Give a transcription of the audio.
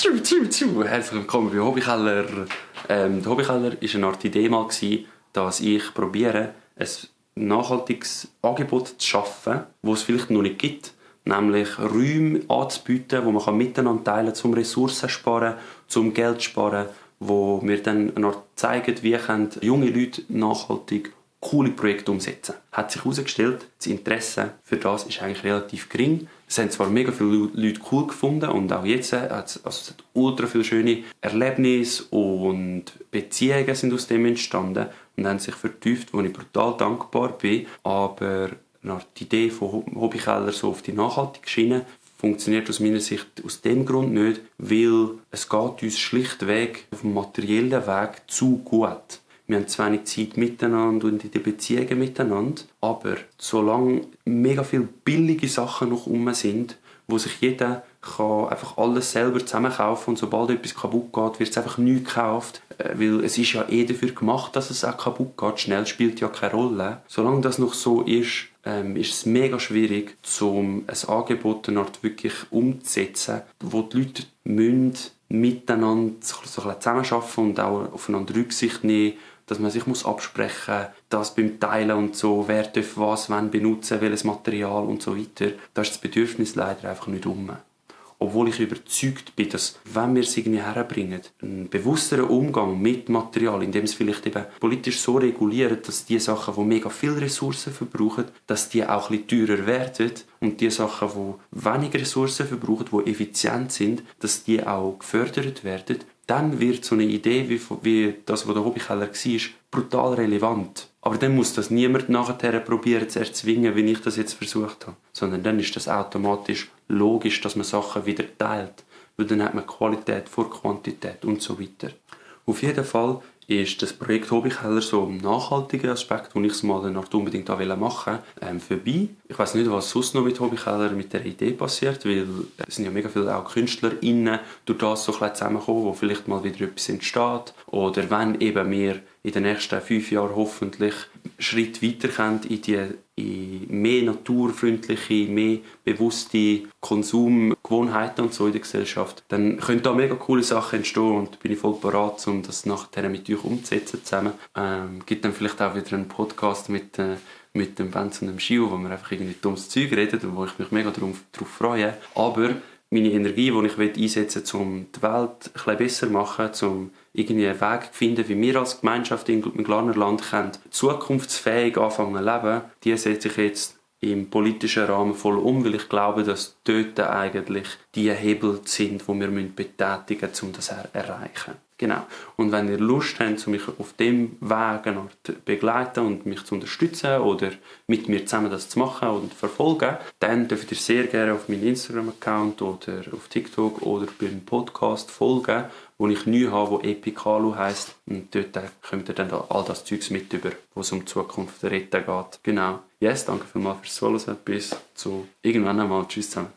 Herzlich willkommen bei Hobbykeller. Der Hobbykeller war eine Art Idee, dass ich probiere, ein nachhaltiges Angebot zu schaffen, das es vielleicht noch nicht gibt. Nämlich Räume anzubieten, wo man miteinander teilen kann, um Ressourcen zu sparen, um Geld zu sparen, wo wir dann eine Art zeigen, wie junge Leute nachhaltig coole Projekte umsetzen. Hat sich herausgestellt, das Interesse für das ist eigentlich relativ gering. Es haben zwar mega viele Leute cool gefunden und auch jetzt es hat ultra viele schöne Erlebnisse und Beziehungen sind aus dem entstanden und haben sich vertieft, wo ich brutal dankbar bin. Aber die Idee von Hobbykeller so auf die nachhaltige Schiene funktioniert aus meiner Sicht aus dem Grund nicht, weil es geht uns schlichtweg auf dem materiellen Weg zu gut. Wir haben zu wenig Zeit miteinander und in den Beziehungen miteinander. Aber solange mega viele billige Sachen noch rum sind, wo sich jeder einfach alles selber zusammenkaufen und sobald etwas kaputt geht, wird es einfach neu gekauft. Weil es ist ja dafür gemacht, dass es auch kaputt geht. Schnell spielt ja keine Rolle. Solange das noch so ist es mega schwierig, ein Angebot wirklich umzusetzen, wo die Leute miteinander so zusammenarbeiten und auch aufeinander Rücksicht nehmen, dass man sich absprechen muss, dass beim Teilen und so, wer darf was wann benutzen, welches Material und so weiter. Da ist das Bedürfnis leider einfach nicht um. Obwohl ich überzeugt bin, dass, wenn wir es irgendwie herbringen, einen bewussteren Umgang mit Material, indem es vielleicht eben politisch so reguliert, dass die Sachen, die mega viel Ressourcen verbrauchen, dass die auch ein bisschen teurer werden und die Sachen, die weniger Ressourcen verbrauchen, die effizient sind, dass die auch gefördert werden, dann wird so eine Idee wie das, was der Hobbykeller war, brutal relevant. Aber dann muss das niemand nachher probieren zu erzwingen, wie ich das jetzt versucht habe. Sondern dann ist das automatisch logisch, dass man Sachen wieder teilt. Weil dann hat man Qualität vor Quantität und so weiter. Auf jeden Fall ist das Projekt Hobbykeller so ein nachhaltiger Aspekt, wo ich es mal unbedingt machen wollte, vorbei. Ich weiss nicht, was sonst noch mit Hobbykeller mit der Idee passiert, weil es sind ja mega viele auch KünstlerInnen durch das so zusammenkommen, wo vielleicht mal wieder etwas entsteht. Oder wenn eben wir in den nächsten 5 Jahren hoffentlich Schritt weiter können in mehr naturfreundliche, mehr bewusste Konsumgewohnheiten und so in der Gesellschaft, dann können da mega coole Sachen entstehen und bin ich voll bereit, um das nachher mit euch umzusetzen zusammen. Gibt dann vielleicht auch wieder einen Podcast mit dem Benz und dem Gio, wo wir einfach irgendwie dummes Zeug reden und wo ich mich mega darauf freue. Aber meine Energie, die ich einsetzen will, um die Welt ein bisschen besser zu machen, um irgendwie einen Weg zu finden, wie wir als Gemeinschaft im Glarnerland zukunftsfähig anfangen zu leben, die setze ich jetzt im politischen Rahmen voll um, weil ich glaube, dass dort eigentlich die Hebel sind, die wir betätigen müssen, um das zu erreichen. Genau. Und wenn ihr Lust habt, mich auf dem Weg zu begleiten und mich zu unterstützen oder mit mir zusammen das zu machen und verfolgen, dann dürft ihr sehr gerne auf meinen Instagram-Account oder auf TikTok oder beim Podcast folgen, wo ich neu habe, wo Epikalu heisst. Und dort kommt ihr dann all das Zeugs mit über, wo es um die Zukunft retten geht. Genau. Yes, danke vielmals fürs Zuhören. Bis zu irgendwann einmal. Tschüss zusammen.